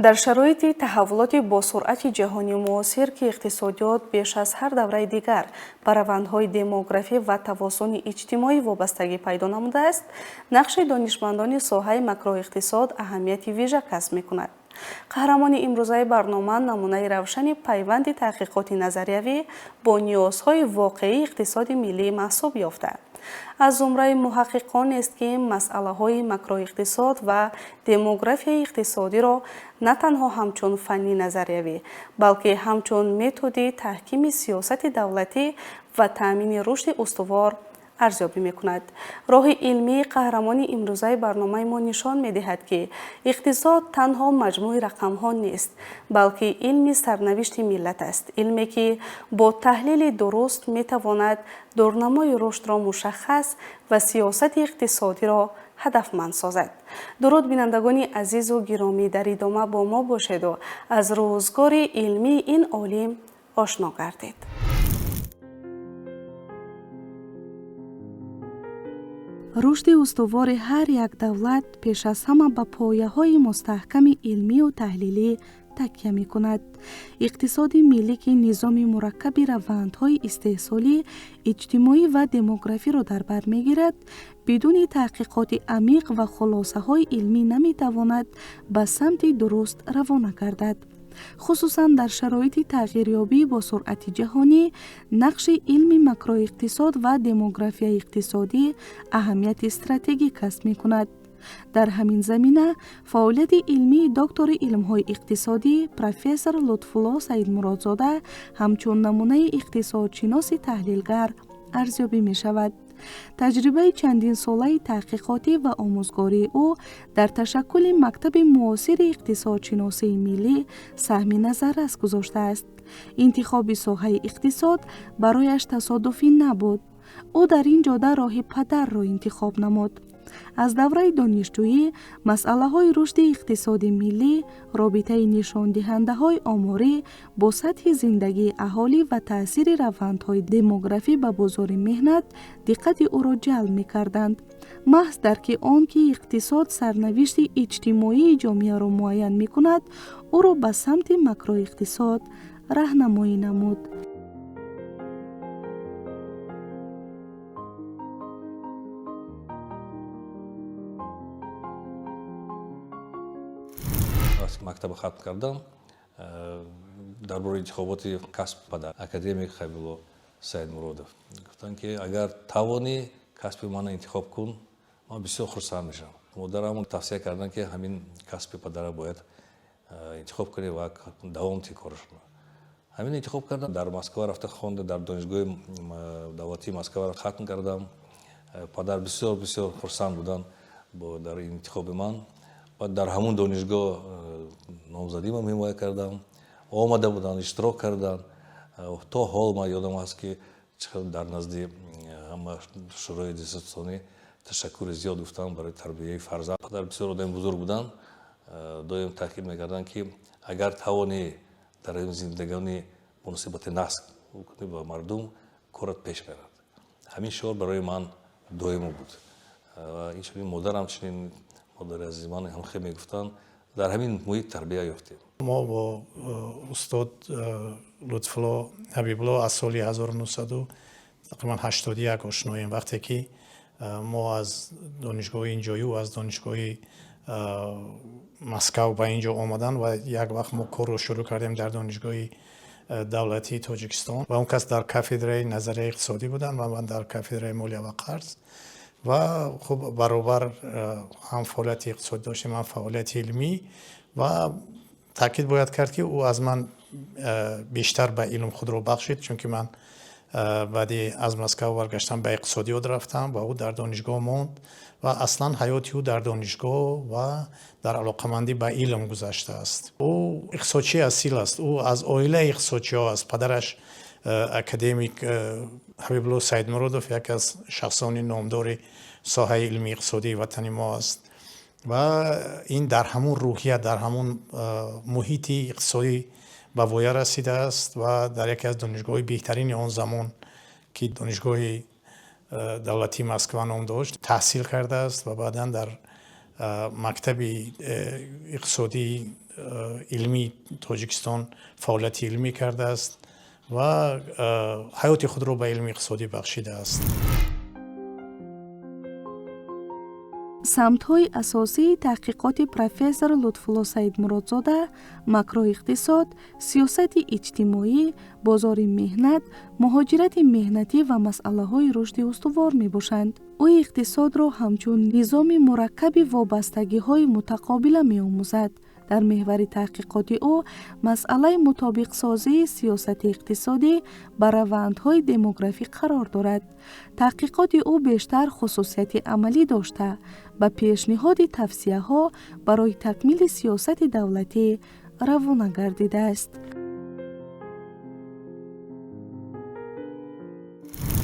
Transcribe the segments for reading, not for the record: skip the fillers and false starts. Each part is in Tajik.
Дар шароити таҳаввулоти босуръати ҷаҳони муосир, ки иқтисодиёт беш аз ҳар давраи дигар ба равандҳои демографӣ ва тавозуни иҷтимоӣ вобастагӣ пайдо намудааст, нақши донишмандони соҳаи макроиқтисод аҳамияти вижа касб мекунад. Қаҳрамони имрӯзаи барнома намунаи равшани пайванди таҳқиқоти назариявӣ бо ниёзҳои воқеии иқтисоди миллӣ маҳсуб ёфта, аз зумраи муҳаққиқонест, ки масъалаҳои макроиқтисод ва демографияи иқтисодиро на танҳо ҳамчун фанни назариявӣ, балки ҳамчун методи таҳкими сиёсати давлатӣ ва таъмини рушди устувор арзёбӣ мекунад. Роҳи илмии қаҳрамони имрӯзаи барномаи мо нишон медиҳад, ки иқтисод танҳо маҷмӯи рақамҳо нест, балки илми сарнавишти миллат аст, илме ки бо таҳлили дуруст метавонад дурнамои рушдро мушаххас ва сиёсати иқтисодиро ҳадафманд созад. Дуруд, бинандагони азизу гиромӣ, дар идома бо мо бошеду аз рӯзгори илмии ин олим ошно гардед. Рушди устувори ҳар як давлат пеш аз ҳама ба пояҳои мустаҳками илмию таҳлилӣ такя мекунад. Иқтисоди миллӣ, ки низоми мураккаби равандҳои истеҳсолӣ, иҷтимоӣ ва демографиро дар бар мегирад, бидуни таҳқиқоти амиқ ва хулосаҳои илмӣ наметавонад ба самти дуруст равона гардад. Хусусан дар шароити тағйирёбӣ бо суръати ҷаҳонӣ, нақши илми макроиқтисод ва демографияи иқтисодӣ аҳамияти стратегӣ касб мекунад. Дар ҳамин замина фаъолияти илмии доктори илмҳои иқтисодӣ, профессор Лутфулло Саидмуродзода ҳамчун намунаи иқтисодшиноси таҳлилгар арзёбӣ мешавад. Таҷрибаи чандинсолаи таҳқиқотӣ ва омӯзгории ӯ дар ташаккули мактаби муосири иқтисодшиносии миллӣ саҳми назаррас гузоштааст. Интихоби соҳаи иқтисод барояш тасодуфӣ набуд. Ӯ дар ин ҷода роҳи падарро интихоб намуд. Аз давраи донишҷӯӣ масъалаҳои рушди иқтисоди миллӣ, робитаи нишондиҳандаҳои оморӣ бо сатҳи зиндагии аҳолӣ ва таъсири равандҳои демографӣ ба бозори меҳнат диққати ӯро ҷалб мекарданд. Маҳз дарки он, ки иқтисод сарнавишти иҷтимоии ҷомеаро муайян мекунад, ӯро ба самти макроиқтисод раҳнамоӣ намуд. Мактаба хатм кардам, дар бораи интихоботи касб падар, академик Ҳабибулло Саидмуродов, гуфтанд, ки агар тавонӣ, касби мана интихоб кун, ман бисёр хурсанд мешавам. Модарам тавсия карданд, ки ҳамин касби падара бояд интихоб кунӣ ва давом ти корашро. Ҳамин интихоб кардам, дар Москва рафта хонда, дар Донишгоҳи давлатии Москва хатм кардам. Падар бисёр бисёр хурсанд буданд дар интихоби ман. Баъд дар ҳамун донишгоҳ номзадиам ҳимоя кардам. Омада буданд, иштирок карданд. То ҳол ман ёдам ҳаст, ки чӣ хел дар назди ҳама шӯрои диссертатсионӣ ташаккури зиёд гуфтам барои тарбияи фарзанд. Падар бисёр одами бузург буданд, доим таъкид мекарданд, ки агар тавонӣ дар ин зиндагони муносибати насб кунӣ ба мардум, корат пеш мерад. Ҳамин шиор барои ман доимо буд. Инчунин модарам, чунин модари азизи ман ҳам хел мегуфтанд. Дар ҳамин муҳит тарбия ёфтем. Мо бо устод Лутфулло Ҳабибулло аз соли 1981 ошноем, вақте ки мо аз донишгоҳи инҷоӣ, аз донишгоҳи Москав ба ин ҷо омадан ва як вақт мо корро шурӯъ кардем дар Донишгоҳи давлатии Тоҷикистон ва он кас дар кафедраи назарияи иқтисодӣ буданд ва ман дар кафедраи молия ва қарз. Ва хуб, баробар ҳам фаъолияти иқтисодӣ доштем, ҳам фаъолияти илмӣ. Ва таъкид бояд кард, ки ӯ аз ман бештар ба илм худро бахшид, чунки ман баъди аз Москав баргаштам, ба иқтисодиёт рафтам ва ӯ дар донишгоҳ монд ва аслан ҳаёти ӯ дар донишгоҳ ва дар алоқамандӣ ба илм гузаштааст. Ӯ иқтисодчии асил аст, ӯ аз оилаи иқтисодчиҳо аст. Падараш, академик Ҳабибулло Саидмуродов, яке аз шахсони номдори соҳаи илми иқтисодии ватани мо аст ва ин дар ҳамун рӯҳия, дар ҳамун муҳити иқтисодӣ ба воя расидааст ва дар яке аз донишгоҳҳои беҳтарини он замон, ки Донишгоҳи давлатии Москва ном дошт, таҳсил кардааст ва баъдан дар мактаби иқтисодии Илмии Тоҷикистон фаъолияти илмӣ кардааст ва ҳаёти худро ба илми иқтисодӣ бахшидааст. Самтҳои асосии таҳқиқоти профессор Лутфулло Саидмуродзода макроиқтисод, сиёсати иҷтимоӣ, бозори меҳнат, муҳоҷирати меҳнатӣ ва масъалаҳои рушди устувор мебошанд. Ӯ иқтисодро ҳамчун низоми мураккаби вобастагиҳои мутақобила меомӯзад. Дар меҳвари таҳқиқоти ӯ масъалаи мутобиқсозии сиёсати иқтисодӣ ба равандҳои демографӣ қарор дорад. Таҳқиқоти ӯ бештар хусусияти амалӣ дошта, ба пешниҳоди тавсияҳо барои такмили сиёсати давлатӣ равона гардидааст.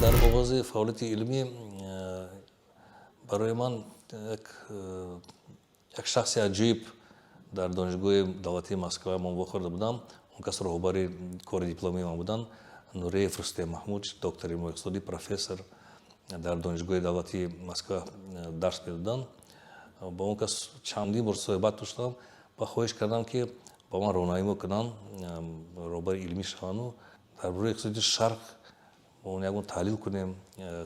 Дар оғози фаъолияти илмӣ барои ман як шахси аҷиб дар Донишгоҳи давлатии Москва ман вохӯрда будам. Он кас роҳбари кори дипломии ман буданд, Нуреев Рустем Маҳмудович, доктори илмҳои иқтисодӣ, профессор, дар Донишгоҳи давлатии Москва дарс медоданд. Ба он кас чандин бор суҳбат доштам ва хоҳиш кардам, ки ба ман роҳнамоӣ кунанд, роҳбари илмӣ шаванду дар бораи иқтисоди Шарқ мо ягон таҳлил кунем,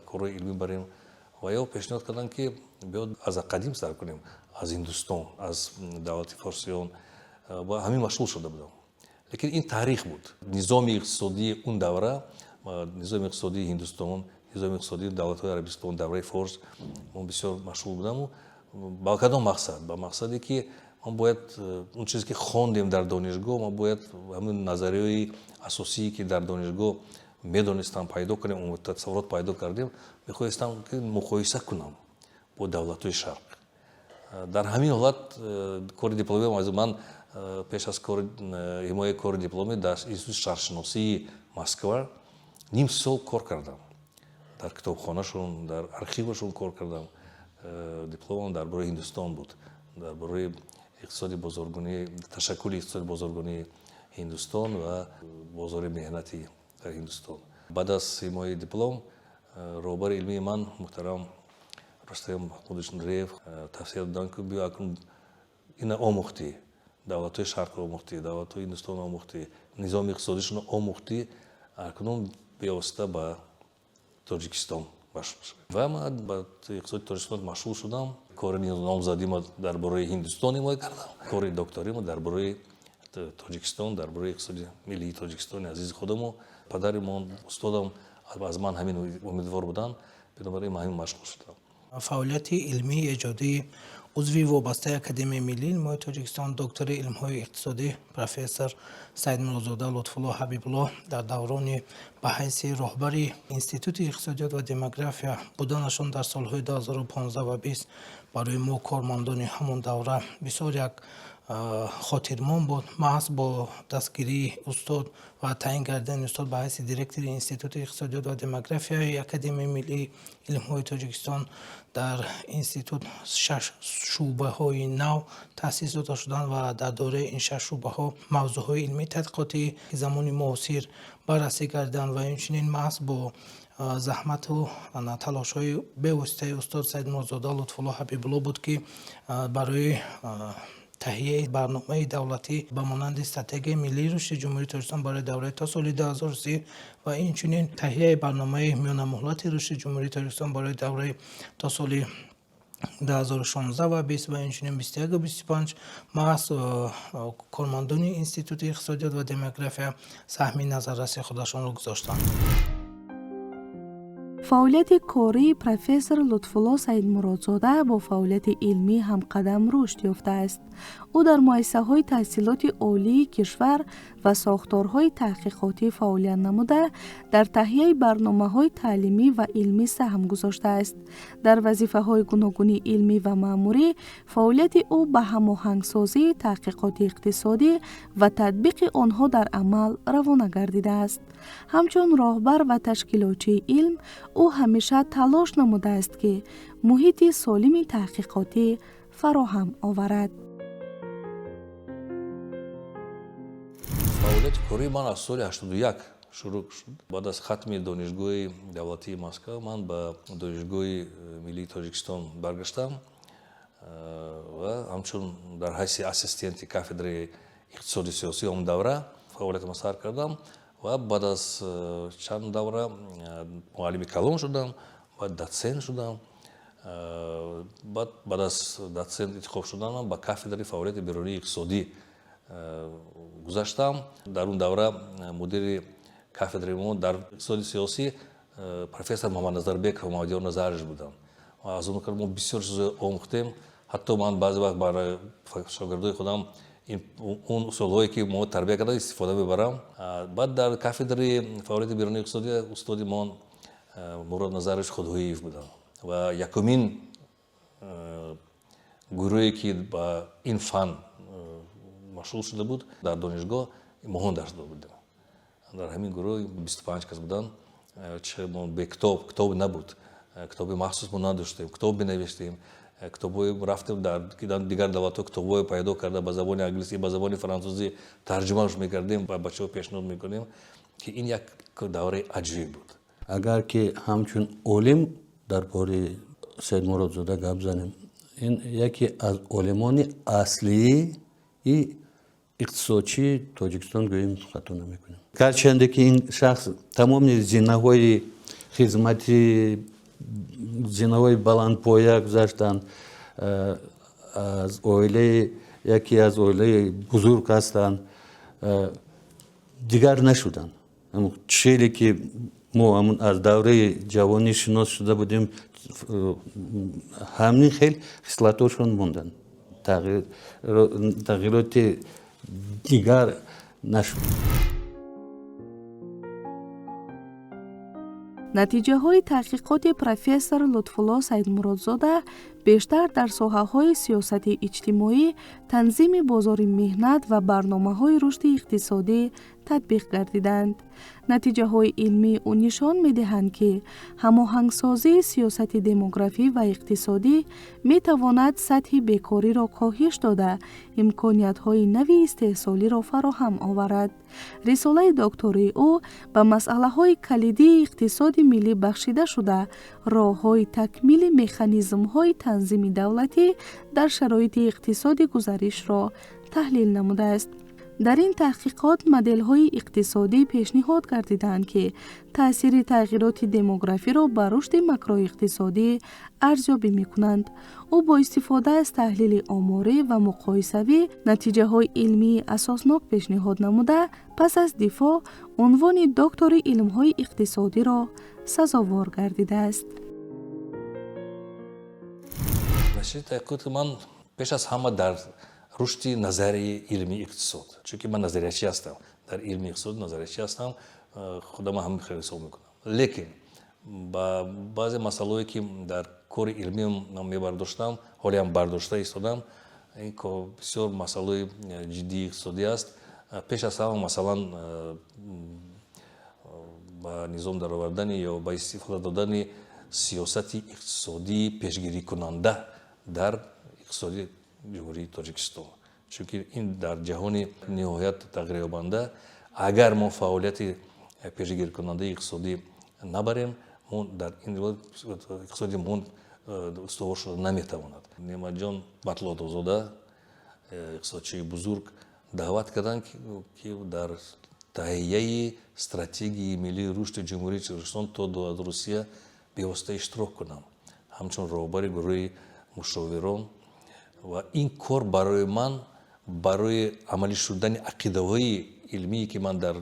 корҳои илмӣ барем. Ва ё пешниҳод карданд, ки биёд, аз қадим сар кунем, аз Ҳиндустон, аз давлати форсиён. Ва ҳамин машғул шуда будам. Лекин ин таърих буд. Низоми иқтисодии он давра, низоми иқтисодии Ҳиндустон, низоми иқтисодии давлатҳои Арабистон, давраи форс, ман бисёр машғул будаму ба кадом мақсад? Ба мақсаде, ки ман бояд он чизе, ки хондем дар донишгоҳ, ман бояд ҳамин назарияҳои асосие, ки дар донишгоҳ медонистам, пайдо кунем, тасаввурот пайдо кардем, мехоҳистам, ки муқоиса кунам бо давлатҳои Шарқ. Дар ҳамин ҳолат кори дипломиам аз ман пеш аз ҳимояи кори дипломӣ дар Институти шаҳршиносии Москва ним сол кор кардам, дар китобхонашон, дар архивашон кор кардам. Дипломам дар бораи Ҳиндустон буд, дар бораи иқтисоди бозоргонӣ, ташаккули иқтисоди бозоргонии Ҳиндустон ва бозори меҳнати дар Ҳиндустон. Баъд аз ҳимояи диплом роҳбари илмии ман муҳтарам Рустам Маҳмудович Нуреев тавсия доданд, ки биё, акнун ина омӯхтӣ, давлатҳои Шарқро омӯхтӣ, давлатҳои Ҳиндустонро омӯхтӣ, низоми иқтисодишонро омӯхтӣ, акнун бевосита ба Тоҷикистон машғул шавем. Ва ман ба иқтисоди Тоҷикистон машғул шудам. Кори номзадима дар бораи Ҳиндустон ҳимоя кардам, кори докторима дар бораи Тоҷикистон, дар бораи иқтисоди миллии Тоҷикистони азизи худамо. Падари мон, устодам аз ман ҳамин умедвор буданд, бинобар ин ман ҳамин машғул шудам. Фаъолияти илмии эҷодии узви вобастаи Академияи миллии илмҳои Тоҷикистон, доктори илмҳои иқтисодӣ, профессор Саидмуродзода Лутфулло Ҳабибулло дар даврони ба ҳайси роҳбари Институти иқтисодиёт ва демография буданашон дар солҳои 2015 ва 20 барои мо, кормандони ҳамон давра, бисёр як хотирмон буд. Маҳз бо дастгирии устод ва таъин гардидани устод ба ҳайси директори Институти иқтисодиёт ва демографияи Академияи миллии илмҳои Тоҷикистон дар институт шаш шӯъбаҳои нав таъсис дода шуданд ва дар доираи ин шаш шӯъбаҳо мавзӯъҳои илмии тадқиқотии замони муосир баррасӣ гардиданд. Ва инчунин маҳз бо заҳмату талошҳои бевоситаи устод Саидмуродзода Лутфулло Ҳабибулло буд, ки барои таҳияи барномаи давлатӣ ба монанди Стратегияи миллии рушди Ҷумҳурии Тоҷикистон барои давраи то соли 2030 ва инчунин таҳияи барномаи миёнамуҳлати рушди Ҷумҳурии Тоҷикистон барои давраи то соли 2016 ва 20 ва инчунин 21 25 маҳз кормандони Институти иқтисодиёт ва демография саҳми назарраси худашонро гузоштанд. Фаъолияти кории профессор Лутфулло Саидмуродзода бо фаъолияти илмӣ ҳамқадам рушд ёфтааст. Ӯ дар муассисаҳои таҳсилоти олии кишвар ва сохторҳои таҳқиқотӣ фаъолият намуда, дар таҳияи барномаҳои таълимӣ ва илмӣ саҳм гузоштааст. Дар вазифаҳои гуногуни илмӣ ва маъмурӣ фаъолияти ӯ ба ҳамоҳангсозии таҳқиқоти иқтисодӣ ва татбиқи онҳо дар амал равона гардидааст. Ҳамчун роҳбар ва ташкилотчии илм ӯ ҳамеша талош намудааст, ки муҳити солими таҳқиқотӣ фароҳам оварад. Фаъолияти кории ман аз соли 81 шурӯъ шуд. Баъд аз хатми Донишгоҳи давлатии Москва ман ба Донишгоҳи миллии Тоҷикистон баргаштам ва ҳамчун дар ҳайси ассистенти кафедраи иқтисоди сиёсии он давра фаъолиятамро сар кардам ва баъд аз чанд давра муаллими калон шудам, баъд дотсент шудам. Баъд аз дотсент интихоб шуданам ба кафедраи фаъолияти берунии иқтисодӣ гузаштам. Дар он давра мудири кафедраи мо дар иқтисоди сиёсӣ профессор Муҳаммадназарбеков Муҳаммадёр Назарович буданд. Аз он мо бисёр чизо омӯхтем. Ҳатто ман баъзе вақт барои шогирдои худам он усулҳое ки мо тарбия карда истифода мебарам. Баъд дар кафедраи фаъолияти берунии иқтисодӣ устоди мо Мурод Назарович Худҳоиев буданд ва якумин гурӯҳе ки ба ин фан машғул шуда буд дар донишгоҳ, моҳон дарс дода будем. Дар ҳамин гурӯҳ 25 кас буданд. Бе китоб, китоб набуд, китоби махсус мо надоштем, китоб менавиштем, китобҳои рафтем дар дигар давлатҳо, китобҳое пайдо карда ба забони англисӣ, ба забони фаронсузӣ тарҷумааш мекардем ва бачаҳо пешниҳод мекунем, ки ин як давраи аҷиб буд. Агар ки ҳамчун олим дар бораи Саидмуродзода гап занем, ин яке аз олимони аслии иқтисодчии Тоҷикистон гӯем, хато намекунем. Гарчанде ки ин шахс тамоми зинаҳои хизмати, зинаҳои баландпоя гузаштанд, аз оилаи яке аз оилаи бузург ҳастанд, дигар нашуданд. Челе ки мо ҳамун аз давраи ҷавонӣ шинос шуда будем, ҳамин хел хислатошон монданд, тағйироти дигар нашуд. Натиҷаҳои таҳқиқоти профессор Лутфулло Саидмуродзода бештар дар соҳаҳои сиёсати иҷтимоӣ, танзими бозори меҳнат ва барномаҳои рушди иқтисодӣ татбиқ гардиданд. Натиҷаҳои илмии ӯ нишон медиҳанд, ки ҳамоҳангсозии сиёсати демографӣ ва иқтисодӣ метавонад сатҳи бекориро коҳиш дода, имкониятҳои нави истеҳсолиро фароҳам оварад. Рисолаи доктории ӯ ба масъалаҳои калидии иқтисоди миллӣ бахшида шуда, роҳҳои такмили механизмҳои танзими давлатӣ дар шароити иқтисоди гузаришро таҳлил намудааст. Дар ин таҳқиқот моделҳои иқтисодӣ пешниҳод гардидаанд, ки таъсири тағйироти демографиро ба рушди макроиқтисодӣ арзёбӣ мекунанд. Ӯ бо истифода аз таҳлили оморӣ ва муқоисавӣ натиҷаҳои илмии асоснок пешниҳод намуда, пас аз дифоъ унвони доктори илмҳои иқтисодиро сазовор гардидааст. Натиҷаи таҳқиқоти ман пеш аз ҳама дар рушди назарияи илми иқтисод, чунки ман назариячӣ ҳастам, дар илми иқтисод назариячӣ ҳастам, худама ҳамин хел ҳисоб мекунам. Лекин ба баъзе масъалаҳое ки дар кори илмиам мебардоштам, ҳолиам бардошта истодам, ин бисёр масъалаҳои ҷиддии иқтисодӣ аст. Пеш аз ҳама, масалан, ба низом даровардани ё ба истифода додани сиёсати иқтисодии пешгирикунанда дар иқтисоди Ҷумҳурии Тоҷикистон, чунки ин дар ҷаҳони ниҳоят тағйирёбанда, агар мо фаъолияти пешгирикунандаи иқтисодӣ набарем, мо дар ин иқтисоди мо устувор шуда наметавонад. Неъматҷон Батлотовзода, иқтисодчии бузург, даъват карданд, ки дар таҳияи стратегияи миллии рушди Ҷумҳурии Тоҷикистон то 2030 бевосита иштирок кунам ҳамчун роҳбари гурӯҳи мушовирон. Ва ин кор барои ман, барои амалӣ шудани ақидаҳои илмие ки ман дар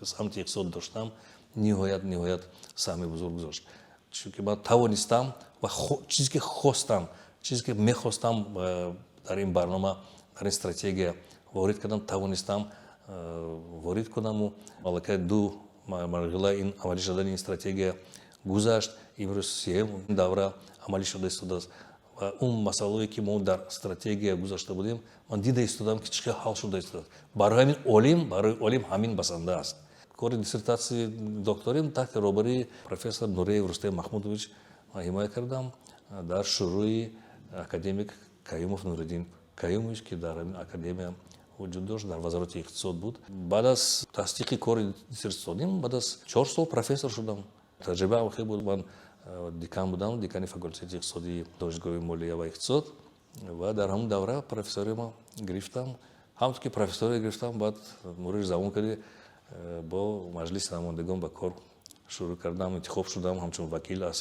самти иқтисод доштам, ниҳоят саҳми бузург гузошт, чунки ман тавонистам ва чизе ки хостам, чизе ки мехостам дар ин барнома, дар ин стратегия ворид кардам, тавонистам ворид кунаму малакаи ду марҳила ин амалӣ шудани ин стратегия гузашт. Имрӯз сеюм давра амалӣ шуда истодааст ва он масъалаое ки мо дар стратегия гузашта будем, ман дида истодам, ки чӣ хел ҳал шуда истодааст. Барои ҳамин олим, барои олим ҳамин басанда аст. Кори диссертатсияи докторим таҳти роҳбарии профессор Нуреев Рустам Маҳмудович ҳимоя кардам дар шурӯи академик Каюмов Нуриддин Каюмович, ки дар ҳамин академия вуҷуд дошт, дар Вазорати иқтисод буд. Баъд аз тасдиқи кори диссертатсионим, баъд аз 4 сол профессор шудам. Таҷрибаам хел буд. Ман декан будам, декани факултети иқтисодии Донишгоҳи молия ва иқтисод, ва дар ҳамон давра профессорима гирифтам. Ҳамтон ки профессория гирифтам, баъд мурури замон карди бо Маҷлиси намояндагон ба кор шурӯъ кардам, интихоб шудам ҳамчун вакил аз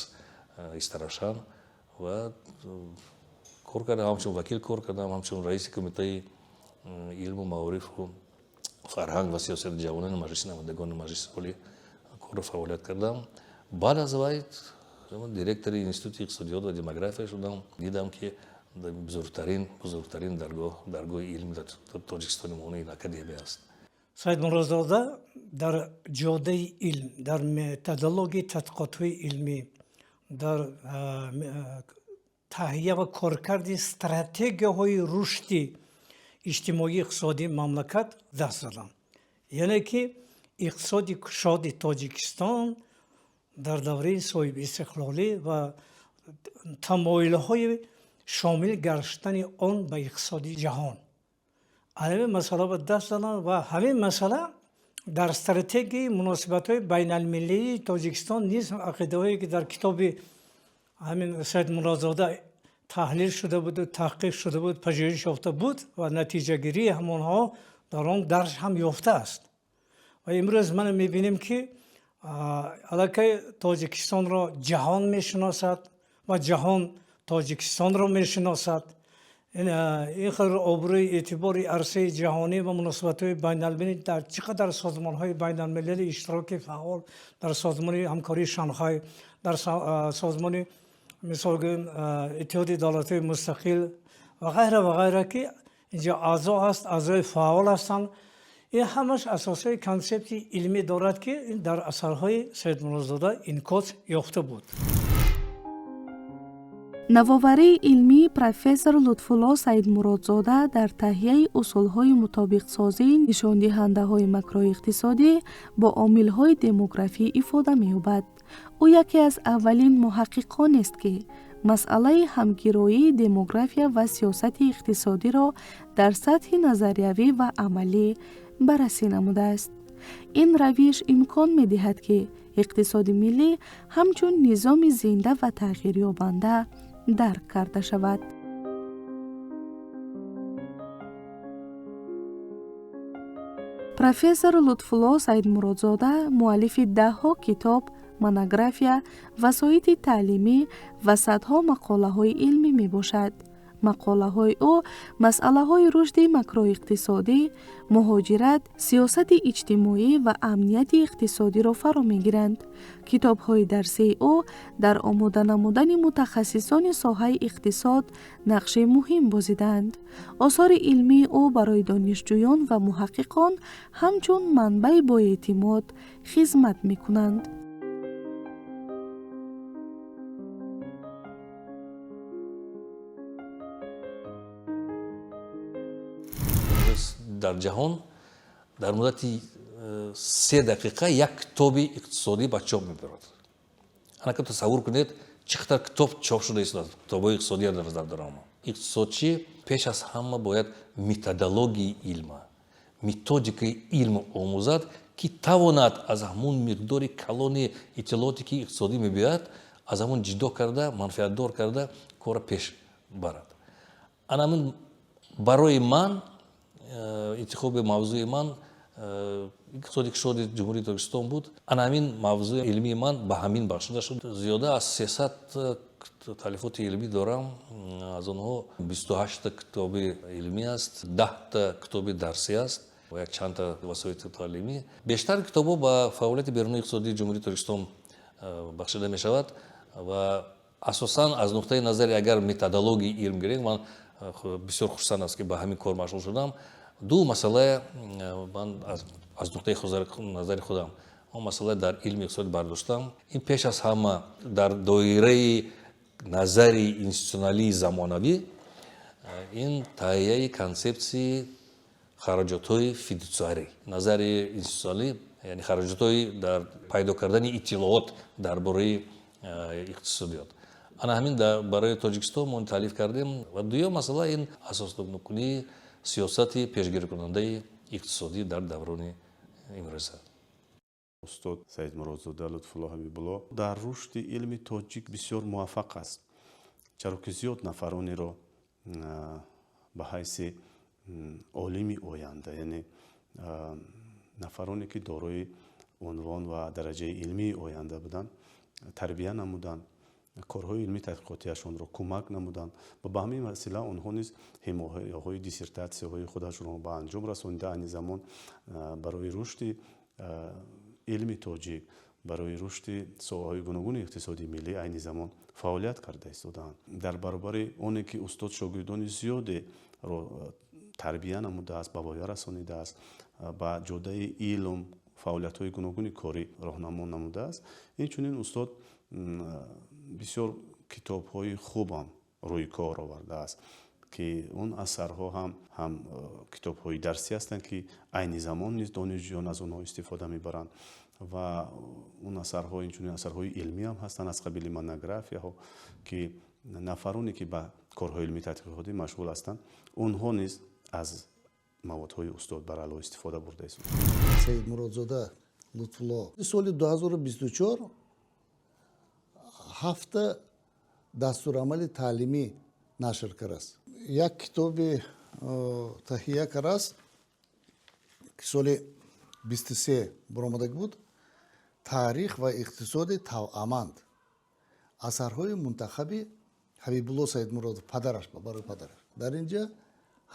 Истаравшан ва кор кардам, ҳамчун вакил кор кардам, ҳамчун раиси кумитаи илму маорифу фарҳанг ва сиёсати ҷавонони Маҷлиси намояндагони Маҷлиси Олӣ кору фаъолият кардам. Баъд аз вай директори Институти иқтисодиёт ва демография шудам. Дидам, ки бузургтарин даргоҳи илм дар Тоҷикистони мо ин академия аст. Саидмуродзода дар ҷодаи илм, дар методологияи тадқиқотҳои илмӣ, дар таҳия ва коркарди стратегияҳои рушди иҷтимоии иқтисодии мамлакат даст заданд. Яъне ки иқтисоди кушоди Тоҷикистон дар давраи соҳибистиқлолӣ ва тамоилҳои шомил гаштани он ба иқтисоди ҷаҳон, ҳамин масъала ба даст заданд ва ҳамин масъала дар стратегияи муносибатҳои байналмилалии Тоҷикистон низ, ақидаҳое ки дар китоби ҳамин Саидмуродзода таҳлил шуда буду, таҳқиқ шуда буд, пажӯҳиш ёфта буд ва натиҷагирии ҳамонҳо дар он дарс ҳам ёфтааст. Ва имрӯз мана мебинем, ки аллакай Тоҷикистонро ҷаҳон мешиносад ва ҷаҳон Тоҷикистонро мешиносад. Ин қадр обрӯи эътибори арсаи ҷаҳонӣ ва муносибатҳои байналмилалӣ, дар чӣ қадар созмонҳои байналмилалӣ иштироки фаъол, дар Созмони ҳамкории Шанхай, дар созмони, мисол гӯем, Иттиҳоди давлатҳои мустақил ва ғайра ва ғайра, ки инҷо аъзо аст, аъзои фаъол ҳастанд. Ин ҳамаш асосҳои консепти илмӣ дорад, ки ин дар асарҳои Саидмуродзода инъикос ёфта буд. Навоварии илмии профессор Лутфулло Саидмуродзода дар таҳияи усулҳои мутобиқсозии нишондиҳандаҳои макроиқтисодӣ бо омилҳои демографӣ ифода меёбад. Ӯ яке аз аввалин муҳаққиқонест, ки масъалаи ҳамгироии демография ва сиёсати иқтисодиро дар сатҳи назариявӣ ва амалӣ баррасӣ намудааст. Ин равиш имкон медиҳад, ки иқтисоди миллӣ ҳамчун низоми зинда ва тағйирёбанда дарк карда шавад. Профессор Лутфулло Саидмуродзода муаллифи даҳҳо китоб, монография, васоити таълимӣ ва садҳо мақолаҳои илмӣ мебошад. Мақолаҳои ӯ масъалаҳои рушди макроиқтисодӣ, муҳоҷират, сиёсати иҷтимоӣ ва амнияти иқтисодиро фаро мегиранд. Китобҳои дарсии ӯ дар омода намудани мутахассисони соҳаи иқтисод нақши муҳим бозидаанд. Осори илмии ӯ барои донишҷӯён ва муҳаққиқон ҳамчун манбаи боэътимод хизмат мекунанд. Дар ҷаҳон дар муддати 3 дақиқа як китоби иқтисодӣ ба чоп мебарад. Анака тасаввур кунед, чӣ қадар китоб чоп шуда истодааст, китобҳои иқтисодия дар назар дорам. Иқтисодчӣ пеш аз ҳама бояд методологияи илма, методикаи илм омӯзад, ки тавонад аз ҳамун миқдори калони иттилооте, ки иқтисодӣ мебиёяд, аз ҳамун ҷудо карда, манфиатдор карда, корро пеш барад. Ана ҳамин барои ман интихоби мавзӯи ман иқтисоди кушоди Ҷумҳурии Тоҷикистон буд. Ана ҳамин мавзӯи илмии ман ба ҳамин бахшида шуд. Зиёда аз 300 таълифоти илмӣ дорам, аз онҳо 28-та китоби илмӣ аст, 10-та китоби дарсӣ аст ва якчандта васоити таълимӣ. Бештар китобҳо ба фаъолияти берунии иқтисодии Ҷумҳурии Тоҷикистон бахшида мешавад ва асосан аз нуқтаи назари агар методологияи илм гирем, ман бисёр хурсанд аст, ки ба ҳамин кор машғул шудам. Ду масъала ман аз нуқтаи назари худам он масъала дар илми иқтисод бардоштам. Ин пеш аз ҳама дар доираи назари институтсионалии замонавӣ, ин таҳияи консепсияи хароҷотҳои фидусиарӣ, назари институтсионалӣ, яъне хароҷотҳои дар пайдо кардани иттилоот дар бораи иқтисодиёт. Ана ҳамин барои Тоҷикистон мо таълиф кардем. Ва дуюм масъала ин асоснокунии сиёсати пешгирикунандаи иқтисодӣ дар даврони имрӯза. Устод Саидмуродзода Лутфулло Ҳабибулло дар рушди илми тоҷик бисёр муваффақ аст, чаро ки зиёд нафаронеро ба ҳайси Олими оянда, яъне нафароне ки дорои унвон ва дараҷаи илмии оянда буданд, тарбия намуданд, корҳои илмии тадқиқотиашонро кӯмак намуданд ва ба ҳамин васила онҳо низ ҳимояҳои диссертатсияҳои худашонро ба анҷом расонида, айни замон барои рушди илми тоҷик, барои рушди соҳаҳои гуногуни иқтисоди миллӣ айни замон фаъолият карда истодаанд. Дар баробари оне ки устод шогирдони зиёдеро тарбия намудааст, ба воя расонидааст, ба ҷодаи илм, фаъолиятҳои гуногуни корӣ роҳнамо намудааст, инчунин устод бисёр китобҳои хубам рӯи кор овардааст, ки он асарҳо ҳам китобҳои дарсӣ ҳастанд, ки айни замон низ донишҷӯён аз онҳо истифода мебаранд ва он асарҳо инчунин асарҳои илмӣ ҳам ҳастанд аз қабили монографияҳо, ки нафароне ки ба корҳои илмии тадқиқотӣ машғул ҳастанд, онҳо низ аз маводҳои устод барало истифода бурда истодаанд. Саидмуродзода Лутфулло соли 2024 ҳафта дастурамали таълимӣ нашр кардааст. Як китоби таҳия кардааст, ки соли 23 баромадагӣ буд, «Таърих ва иқтисоди тавъаманд», асарҳои мунтахаби Ҳабибулло Саидмуродов, падараш, барои падараш. Дар ин ҷа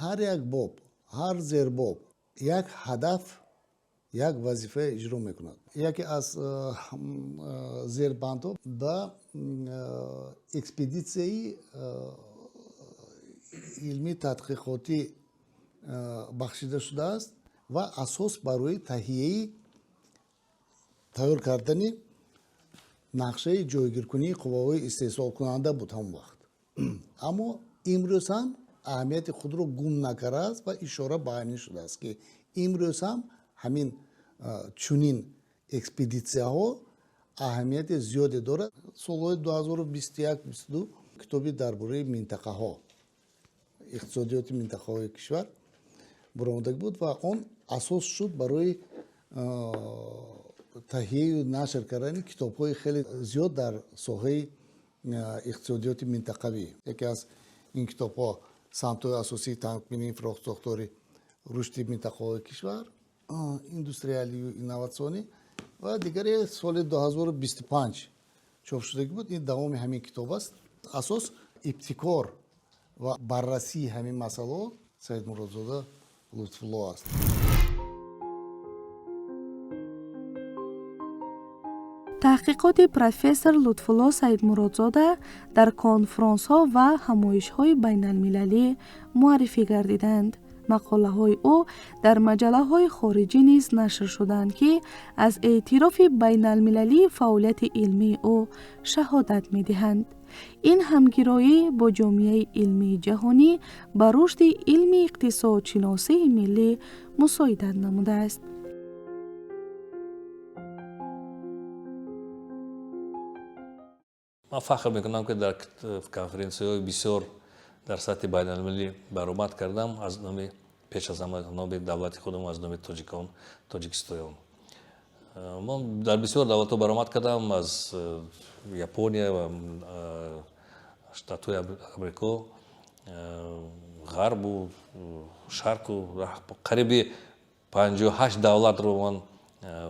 ҳар як боб, ҳар зербоб як ҳадаф, як вазифа иҷро мекунад. Яке аз зербандҳо ба экспедитсияи илмии тадқиқотӣ бахшида шудааст ва асос барои таҳияи тайёр кардани нақшаи ҷойгиркунии қувваҳои истеҳсолкунанда буд ҳамон вақт. Аммо имрӯз ҳам аҳамияти худро гум накардааст ва ишора ба ҳамин шудааст, ки имрӯз ҳам ҳамин чунин экспедитсияҳо аҳамияти зиёде дорад. Солҳои 2021-22 китоби дар бораи минтақаҳо, иқтисодиёти минтақаҳои кишвар баромадагӣ буд ва он асос шуд барои таҳияю нашр кардани китобҳои хеле зиёд дар соҳаи иқтисодиёти минтақавӣ. Яке аз ин китобҳо «Самтҳои асосии таъмини инфрасохтори рушди минтақаҳои кишвар, индустриалию инноватсионӣ» ва дигаре соли 2025 чоп шудагӣ буд. Ин давоми ҳамин китоб аст. Асос ибтикор ва баррасии ҳамин масъалаҳо Саидмуродзода Лутфулло аст. Таҳқиқоти профессор Лутфулло Саидмуродзода дар конфронсҳо ва ҳамоишҳои байналмилалӣ муаррифӣ гардиданд. Мақолаҳои ӯ дар маҷаллаҳои хориҷӣ низ нашр шуданд, ки аз эътирофи байналмилалии фаъолияти илмии ӯ шаҳодат медиҳанд. Ин ҳамгироӣ бо ҷомеаи илмии ҷаҳонӣ ба рушди илми иқтисодшиносии миллӣ мусоидат намудааст. Ман фахр мекунам, ки дар конференсияҳои бисёр дар сатҳи байналмилалӣ баромад кардам аз номи, пеш аз ҳама, номи давлати худам, аз номи тоҷикон, тоҷикистоён. Ман дар бисёр давлатҳо баромад кардам, аз Япония ва Штатҳои Амрико, ғарбу шарқу, қариби 58 давлатро ман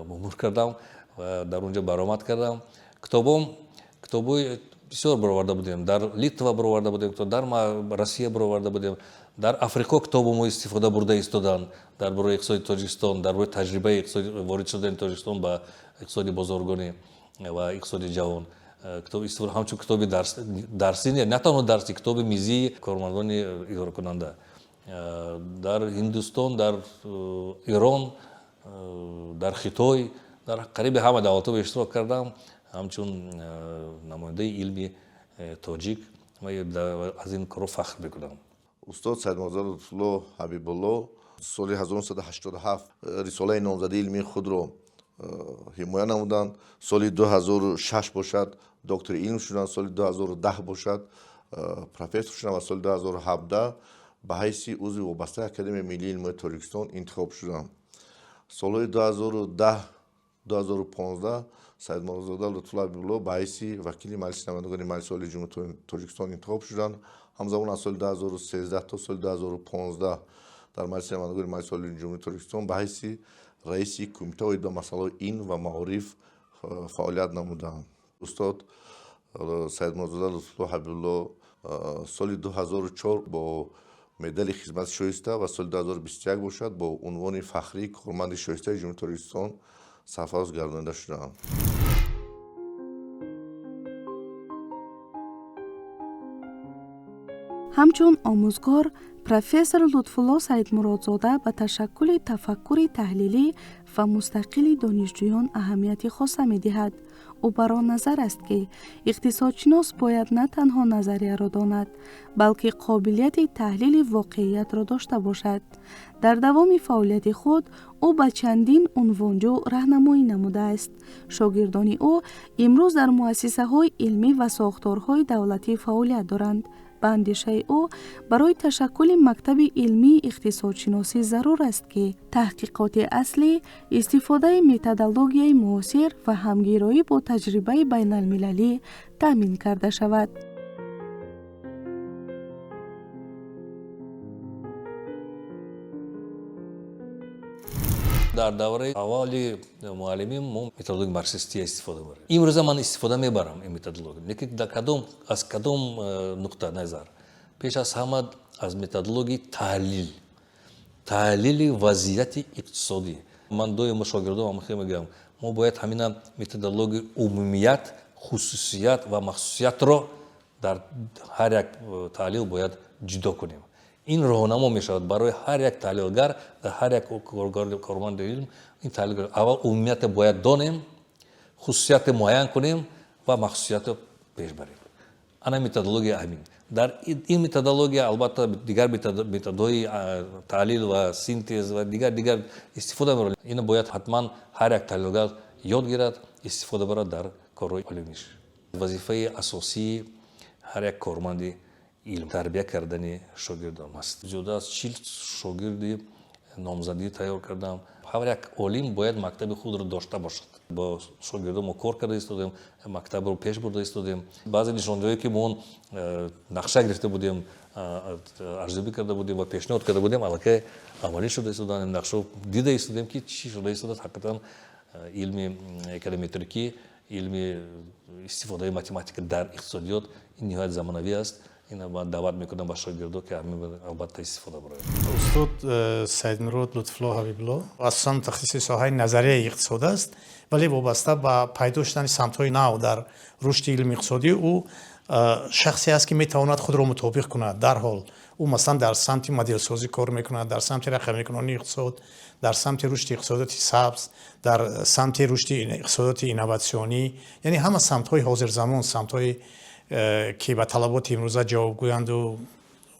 мур кардам ва дар он ҷо баромад кардам. Китобом, китобҳои бисёр бароварда будем, дар Литва бароварда будем, дар Россия бароварда будем, дар Африқо китобо мо истифода бурда истоданд дар бораи иқтисоди Тоҷикистон, дар бораи таҷрибаи ворид шудани Тоҷикистон ба иқтисоди бозоргонӣ ва иқтисоди ҷавон. Китоб ҳамчун китоби дарсӣ, на танҳо дарсӣ, китоби мизии кормандони идоракунанда. Дар Ҳиндустон, дар Ирон, дар Хитой, дар қариби ҳама давлатҳо иштирок кардам ҳамчун намояндаи илми тоҷик. Аз ин корро фахр мекунам. Устод Саидмуродзода Лутфулло Ҳабибулло соли 1987 рисолаи номзадии илмии худро ҳимоя намуданд. Соли 2006 бошад, доктори илм шуданд, соли 2010 бошад, профессор шуданд ва соли 2017 ба ҳайси узви вобастаи Академияи миллии илмҳои Тоҷикистон интихоб шуданд. Солҳои 2010 2015 Саидмуродзода Лутфулло Ҳабибулло ба ҳайси вакили Маҷлиси намояндагони Маҷлиси Олии Ҷумҳурии Тоҷикистон интихоб шуданд. Ҳамзамон аз соли 2013 то соли 2015 Дар Маҷлиси намояндагони Маҷлиси Олии Ҷумҳурии Тоҷикистон ба ҳайси раиси кумита оид ба масъалаҳои илм ва маориф фаъолият намуданд. Устод Саидмуродзода Лутфулло Ҳабибулло соли 2004 бо медали хизмати шоиста ва соли 2021 бошад, бо унвони фахрии корманди шоистаи Ҷумҳурии Тоҷикистон сарфароз гардонида шуданд. Ҳамчун омӯзгор, профессор Лутфулло Саидмуродзода ба ташаккули тафаккури таҳлилӣ ва мустақили донишҷӯён аҳамияти хоса медиҳад. Ӯ бар он назар аст, ки иқтисодшинос бояд на танҳо назарияро донад, балки қобилияти таҳлили воқеиятро дошта бошад. Дар давоми фаъолияти худ ӯ ба чандин унвонҷӯ раҳнамоӣ намудааст. Шогирдони ӯ имрӯз дар муассисаҳои илмӣ ва сохторҳои давлатӣ фаъолият доранд. Ба андешаи ӯ, барои ташаккули мактаби илмии иқтисодшиносӣ зарур аст, ки таҳқиқоти аслӣ, истифодаи методологияи муосир ва ҳамгироӣ бо таҷрибаи байналмилалӣ таъмин карда шавад. Дар давраи аввали муаллимӣ мо методологияи марксистия истифода мебарем. Имрӯза ман истифода мебарам ин методология, лекин дар кадом, аз кадом нуқта назар? Пеш аз ҳама аз методологияи таҳлил, таҳлили вазъияти иқтисодӣ. Ман доимо шогирдонам хеле мегӯям, мо бояд ҳамина методологияи умумият, хусусият ва махсусиятро дар ҳар як таҳлил бояд ҷудо кунем. Ин роҳнамо мешавад барои ҳар як таҳлилгар, дар ҳар як корманди илм. Ин таҳлилгар аввал умумиятро бояд донем, хусусиятро муайян кунем ва махсусиятро пеш барем. Ана методология ҳамин. Дар ин методология албатта дигар методҳои таҳлил ва синтез ва дигар истифода мебарад. Ино бояд ҳатман ҳар як таҳлилгар ёд гирад, истифода барад дар корҳои олимиш. Вазифаи асосии ҳар як корманди илм тарбия кардани шогирдон аст. Зиёда аз 40 шогирди номзадӣ тайёр кардам. Ҳар як олим бояд мактаби худро дошта бошад. Бо шогирдон мо кор карда истодем, мактабро пеш бурда истодем. Баъзе нишондиҳое ки мо он нақша гирифта будем, арзёбӣ карда будем ва пешниҳод карда будем, аллакай амалӣ шуда истоданд. Нақшао дида истодем, ки чӣ шуда истодааст. Ҳақиқатан илми эконометрикӣ, илми истифодаи математика дар иқтисодиёт ин ниҳоят замонавӣ аст. Ина ман даъват мекунам ба шогирдо, ки ҳамин албатта истифода бароянд. Устод Саидмурод Лутфулло Ҳабибулло асосан мутахассиси соҳаи назарияи иқтисод аст, вале вобаста ба пайдо шудани самтҳои нав дар рушди илми иқтисодӣ ӯ шахсе аст, ки метавонад худро мутобиқ кунад дарҳол. Ӯ масалан дар самти моделсозӣ кор мекунад, дар самти рақамикунонии иқтисод, дар самти рушди иқтисодиёти сабз, дар самти рушди иқтисодиёти инноватсионӣ, яъне ҳама самтҳои ҳозирзамон, самтҳои ки ба талаботи имрӯза ҷавобгӯянду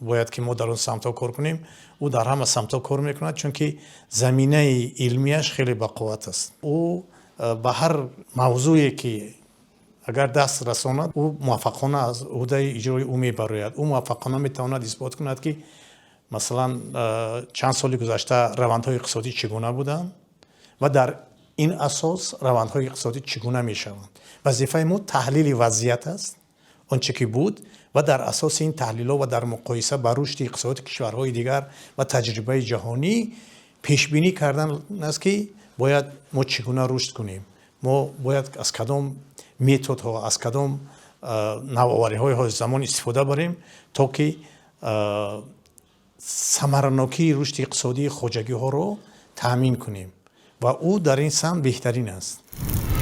бояд ки мо дар он самтҳо кор кунем, ӯ дар ҳама самтҳо кор мекунад, чунки заминаи илмияш хеле бақувват аст. Ӯ ба ҳар мавзӯе ки агар даст расонад, ӯ муваффақона аз ӯҳдаи иҷрои ӯ мебарояд. Ӯ муваффақона метавонад исбот кунад, ки масалан чанд соли гузашта равандҳои иқтисодӣ чӣ гуна буданд ва дар ин асос равандҳои иқтисодӣ чӣ гуна мешаванд. Вазифаи мо таҳлили вазъият аст, он чӣ ки буд, ва дар асоси ин таҳлилҳо ва дар муқоиса ба рушди иқтисодии кишварҳои дигар ва таҷрибаи ҷаҳонӣ пешбинӣ кардан аст, ки бояд мо чӣ гуна рушд кунем, мо бояд аз кадом методҳо, аз кадом навовариҳои ҳозирзамон истифода барем, то ки самаранокии рушди иқтисодии хоҷагиҳоро таъмин кунем, ва ӯ дар ин самт беҳтарин аст.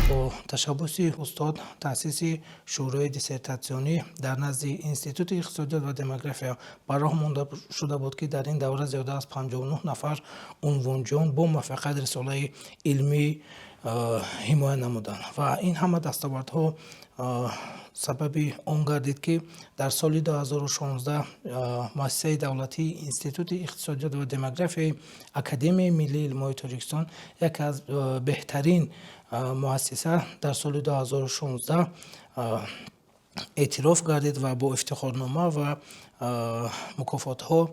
Бо ташаббуси устод таъсиси шӯрои диссертатсионӣ дар назди Институти иқтисодиёт ва демография ба роҳ монда шуда буд, ки дар ин давра зиёда аз 59 нафар унвонҷӯён бо муваффақият рисолаи илмӣ ҳимоя намуданд ва ин ҳама дастовардҳо сабаби он гардид, ки дар соли 2016 муассисаи давлатии Институти иқтисодиёт ва демографияи Академияи миллии илмҳои Тоҷикистон яке аз беҳтарин муассиса дар соли 2016 эътироф гардид ва бо ифтихорнома ва мукофотҳо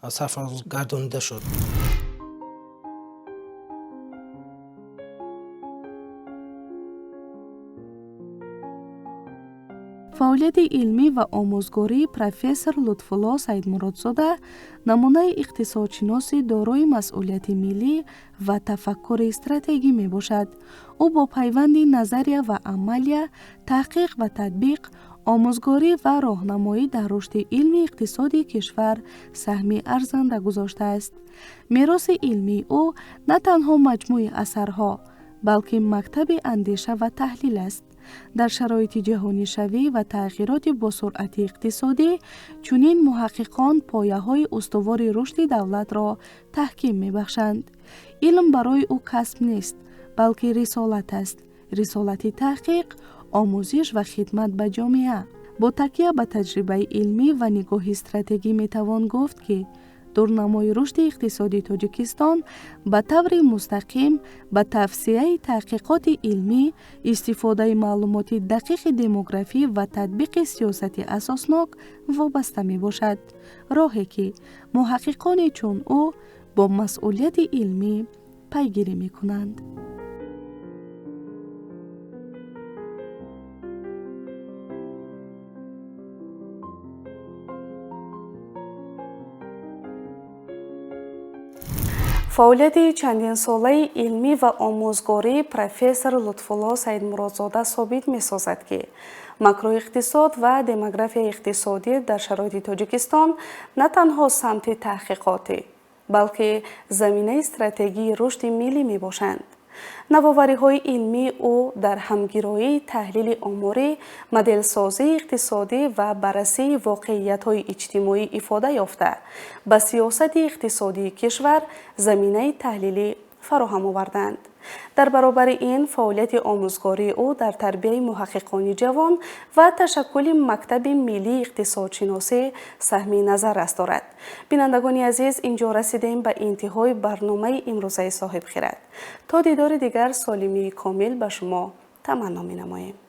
сарфароз гардонида шуд. Фаъолияти илмӣ ва омӯзгории профессор Лутфулло Саидмуродзода намунаи иқтисодшиноси дорои масъулияти миллӣ ва тафаккури стратегӣ мебошад. Ӯ бо пайванди назария ва амалия, таҳқиқ ва татбиқ, омӯзгорӣ ва роҳнамоӣ дар рушди илми иқтисоди кишвар саҳми арзанда гузоштааст. Мероси илмии ӯ на танҳо маҷмӯи асарҳо, балки мактаби андеша ва таҳлил аст. Дар шароити ҷаҳонишавӣ ва тағйироти босуръати иқтисодӣ чунин муҳаққиқон пояҳои устувори рушди давлатро таҳким мебахшанд. Илм барои ӯ касб нест, балки рисолат аст. Рисолати таҳқиқ, омӯзиш ва хидмат ба ҷомеа. Бо такя ба таҷрибаи илмӣ ва нигоҳи стратегӣ метавон гуфт, ки дурнамои рушди иқтисодии Тоҷикистон ба таври мустақим ба тавсияи таҳқиқоти илмӣ, истифодаи маълумоти дақиқи демографӣ ва татбиқи сиёсати асоснок вобаста мебошад. Роҳе ки муҳаққиқони чун ӯ бо масъулияти илмӣ пайгирӣ мекунанд. Фаъолияти чандинсолаи илмӣ ва омӯзгории профессор Лутфулло Саидмуродзода собит месозад, ки макроиқтисод ва демографияи иқтисодӣ дар шароити Тоҷикистон на танҳо самти таҳқиқотӣ, балки заминаи стратегии рушди миллӣ мебошанд. Навовариҳои илмии ӯ дар ҳамгироии таҳлили оморӣ, моделсозии иқтисодӣ ва баррасии воқеиятҳои иҷтимоӣ ифода ёфта, ба сиёсати иқтисодии кишвар заминаи таҳлилӣ фароҳам оварданд. Дар баробари ин, фаъолияти омӯзгории ӯ дар тарбияи муҳаққиқони ҷавон ва ташаккули мактаби миллии иқтисодшиносӣ саҳми назаррас дорад. Бинандагони азиз, инҷо расидем ба интиҳои барномаи имрӯзаи Соҳибхирад. То дидори дигар солимии комил ба шумо таманно менамоем.